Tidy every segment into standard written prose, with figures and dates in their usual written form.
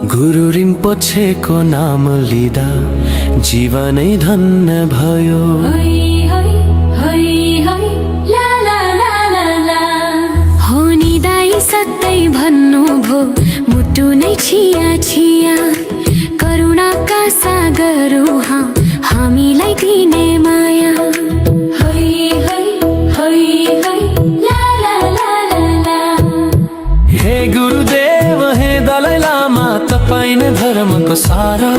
गुरु रिम्पोछेको नाम लिँदा जीवनै धन्य भयो। हो नि दाइ सधैँ भन्नु भो मुटु नै छिया छिया, करुणाका सागर उहाँ हामीलाई दिने माया। हे गुरुदेव हे दलाई लामा, तपाईं नै धर्मको सारा,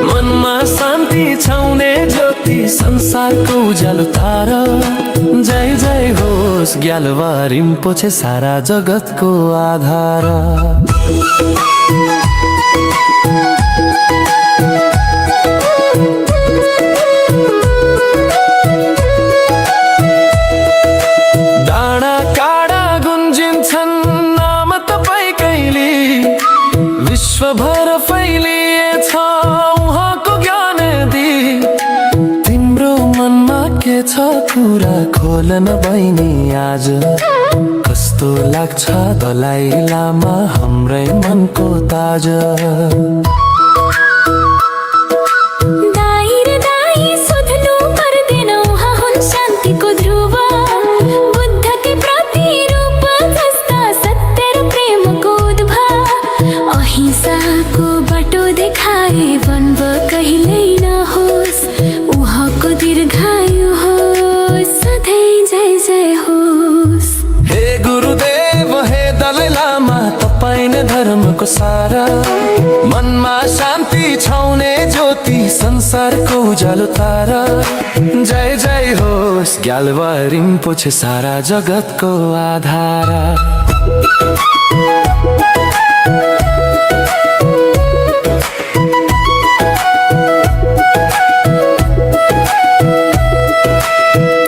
मनमा शान्ति छाउने ज्योति, संसारको उज्यालो तारा। जय जय होस् ग्याल्वा रिम्पोछे, सारा जगतको आधार। डाँडा काँडा गुन्जिन्छन् नाम तपाईँकैले, विश्वभर फैलिएछ उहाँको ज्ञान दी। तिम्रो मनमा के छ कुरा खोल न बहिनी आज, कस्तो लाग्छ दलाई लामा हाम्रै मनको ताज। धर्मको सारा, मनमा शान्ति छाउने ज्योति, संसारको उज्यालो तारा। जय जय होस् ग्याल्वा रिम्पोछे, सारा जगतको आधार।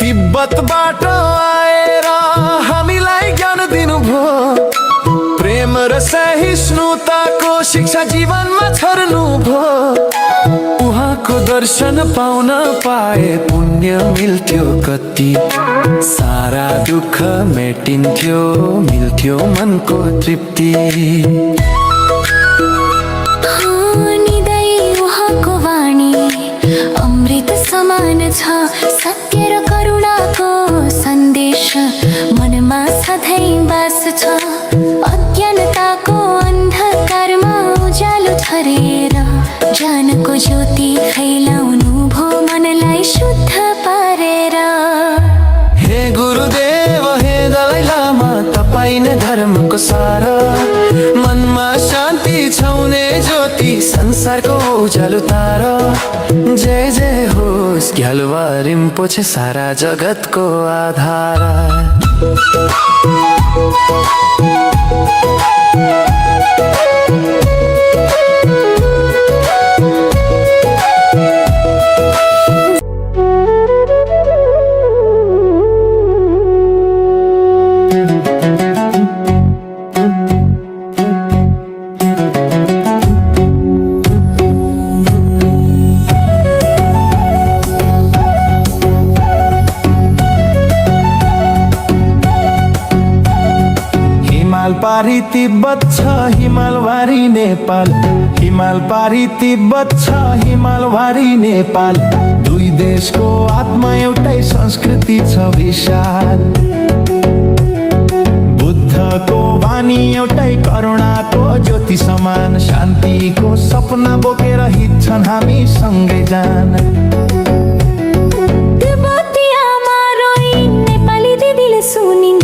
तिब्बतबाट आएर हामीलाई ज्ञान दिनुभयो, प्रेम र सहिष्णुताको शिक्षा जीवनमा छर्नु भो। उहाँको दर्शन पाउन पाए पुण्य मिल्थ्यो कति, सारा दुःख मेटिन्थ्यो, मिल्थ्यो मनको तृप्ति। उहाँको वाणी अमृत समान छ, सत्य र करुणाको सन्देश मनमा सधैँ बास छ। अज्ञानताको अन्धकारमा उज्यालो छरेर, ज्ञानको ज्योति फैलाउनु भो मनलाई शुद्ध पारेर। हे गुरुदेव हे दलाई लामा, तपाईं नै धर्मको सारा, मनमा शान्ति छाउने ज्योति, संसारको उज्यालो तारा। जय जय होस् ग्याल्वा रिम्पोछे, सारा जगतको आधार। हिमाल पारी तिब्बत छ हिमालवारी नेपाल, हिमाल पारी तिब्बत छ हिमालवारी नेपाल। दुई देशको आत्मा एउटै, संस्कृति छ विशाल। बुद्धको वाणी एउटै, करुणाको ज्योति समान, शान्तिको सपना बोकेर हिँड्छन् हामी सँगै जान। नेपाली दिदीले सुनिन्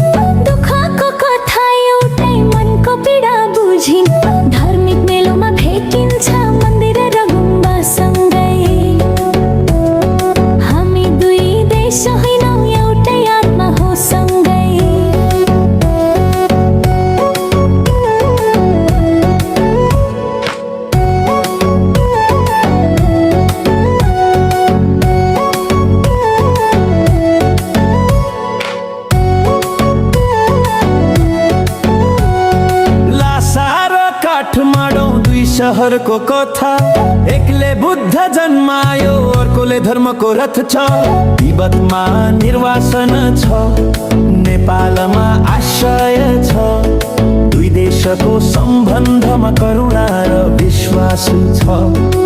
दुःखको कथा, एउटै मनको पीडा बुझिन्। धार्मिक मेलोमा भेटिन्छ मन्दिर र गुम्बा सँगै, हामी दुई देश होइनौँ एउटै आत्मा हो सँगै। सहरको कथा, एकले बुद्ध जन्मायो अर्कोले धर्मको रथ छ। तिब्बतमा निर्वासन छ, नेपालमा आश्रय छ। दुई देशको सम्बन्धमा करुणा र आँसु छ